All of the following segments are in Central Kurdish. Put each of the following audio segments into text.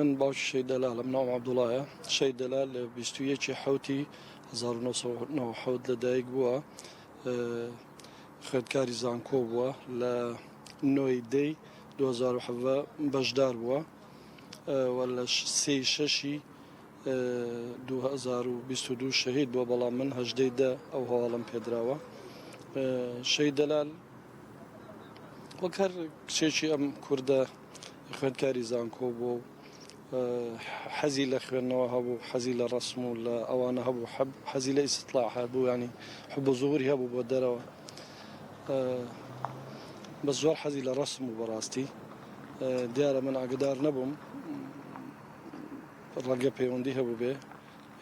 من باوکی شەهید دەلالم، ناوم عەبدوڵایە. شەهید دەلال لە 21 ی حەوتی 1997 لە دایک بووە، خوێندکاری زانکۆ بووە، لە نۆی دەی 2017 بەشدار بووە و لە سێی شەشی 2022 شەهید بووە، بەڵام من هەژدەی دە ئەو هەواڵەم پێدراوە. شەهید دەلال وەک هەر کچێکی ئەم کوردە خوێندکاری زانکۆ بووە و حەزی لە خوێندنەوە هەبوو، حەزی لە ڕەسم و لە ئەوانە هەبوو، حەزی لە ئیستطلاع هەبوو، ینی حب و زهوری هەبوو بۆ دەرەوە. بەس زۆر حەزی لە ڕەسم بوو بەڕاستی. دیارە من ئاگدار نەبووم ڕەنگە پەیوەندی هەبوو بێ.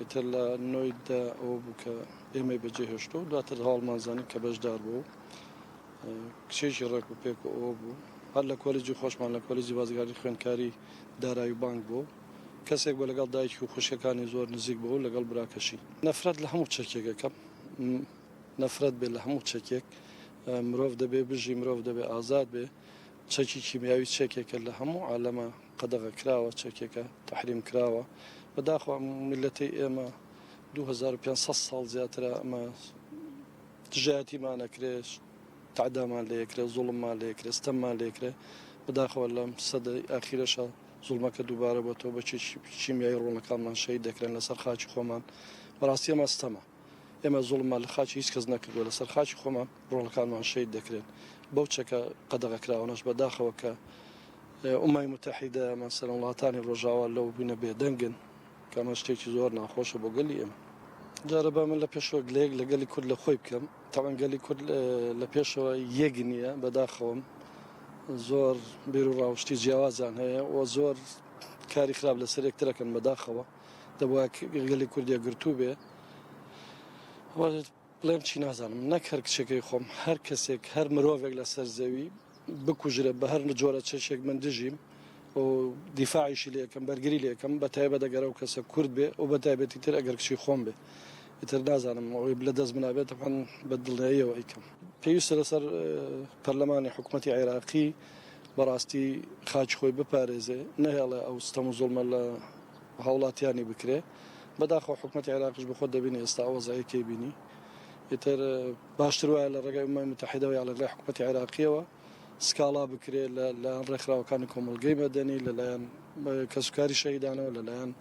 ئیتر لە نۆی دە ئەوە بوو کە ئێمەی بەجێ هێشتووە و دواتر هەواڵمان زانی کە بەشدار بووە و کچێکی ڕێک و پێک و ئەوە بوو. هەر لە کۆلیجی خۆشمان لە کۆلیجی بازرگانی خوێندکاری دارایی و بانک بوو. کەسێک بوو لەگەڵ دایکی و خوشکەکانی زۆر نزیک بوو و لەگەڵ براکەشی. نەفرەت لە هەموو چەکێک ئەکەم. نەفرەت بێ لە هەموو چەکێک. مرۆڤ دەبێ بژی، مرۆڤ دەبێ ئازاد بێ. چەکی کیمیاوی چەکێکە لە هەموو عالەما قەدەغە کراوە، چەکێکە تەحریم کراوە. بەداخەوە ئەم میللەتەی ئێمە 2500 ساڵ زیاترە ئەمە دژایەتیمان ئەکرێ، تەعدامان لێ ئەکرێ، زوڵممان لێ ئەکرێ، ستەممان لێ ئەکرێ. بەداخەوە لەم سەدەی ئاخیرەشا زوڵمەکە دووبارە بۆتەوە بە چەکی کیمیایی ڕۆڵەکانمان شەهید دەکرێن لەسەر خاکی خۆمان. بەڕاستی ئەمە ستەمە. ئێمە زوڵممان لە خاکی هیچ کەس نەکردووە، لەسەر خاکی خۆمان ڕۆڵەکانمان شەهید دەکرێن بەو چەکە قەدەغەکراوانەش. بەداخەوە کە ئومای موتەحیدە مەسەلەن وڵاتانی ڕۆژاوا لەو بوینە بێدەنگن کە ئەمە شتێکی زۆر ناخۆشە بۆ گەلی ئێمە. جارە با من لە پێشەوە گلەیەک لە گەلی کورد لە خۆی بکەم. تەبعەن گەلی کورد لە پێشەوە یەک نییە، بەداخەوەم زۆر بیر و ڕاوشتی جیاوازیان هەیە و زۆر کاری خراپ لەسەر یەکترەکەن. بەداخەوە دەبوایە گەلی کورد یەکگرتوو بێ. بڵێم چی نازانم، نەک هەر کچەکەی خۆم، هەر کەسێک، هەر مرۆڤێک لەسەر زەوی بکوژرێ بە هەر جۆرە چەکێک من دژیم و دیفاعیشی لێ ئەکەم، بەرگری لێ ئەکەم، بە تایبەت ئەگەر ئەو کەسە کورد بێ و بە تایبەتی تر ئەگەر کچی خۆم بێ. ئیتر نازانم ئەوەی لە دەست منا بێت تەبعەن بە دڵنیاییەوە ئەیکەم. پێویستە لەسەر پەرلەمانی حکومەتی عێراقی بەڕاستی خاکی خۆی بپارێزێ، نەهێڵێ ئەو ستەم و زوڵمە لە هاوڵاتیانی بکرێ. بەداخەوە حکومەتی عێراقیش بەخۆت دەبینی ئێستا ئەو وەزعەی کەی بینی. ئیتر باشتر وایە لە ڕێگای ئوممەی موتەحیدەوە یا لە ڕێگای حکومەتی عێراقییەوە سکاڵا بکرێ لە لایەن ڕێکخراوەکانی کۆمەڵگەی مەدەنی، لە لایەن کەسوکاری شەهیدانەوە، لە لایەن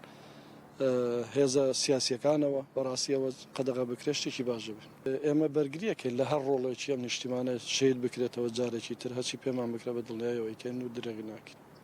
هێزە سیاسییەکانەوە. بەڕاستی ئەوە قەدەغە بکرێ شتێکی باش دەبێ. ئێمە بەرگری ئەکەین لە هەر ڕۆڵێکی ئەم نیشتیمانە شەهید بکرێتەوە جارێکی تر هەرچی پێمان بکرێ بە دڵنیاییەوە ئەیکەین و درێغی ناکەین.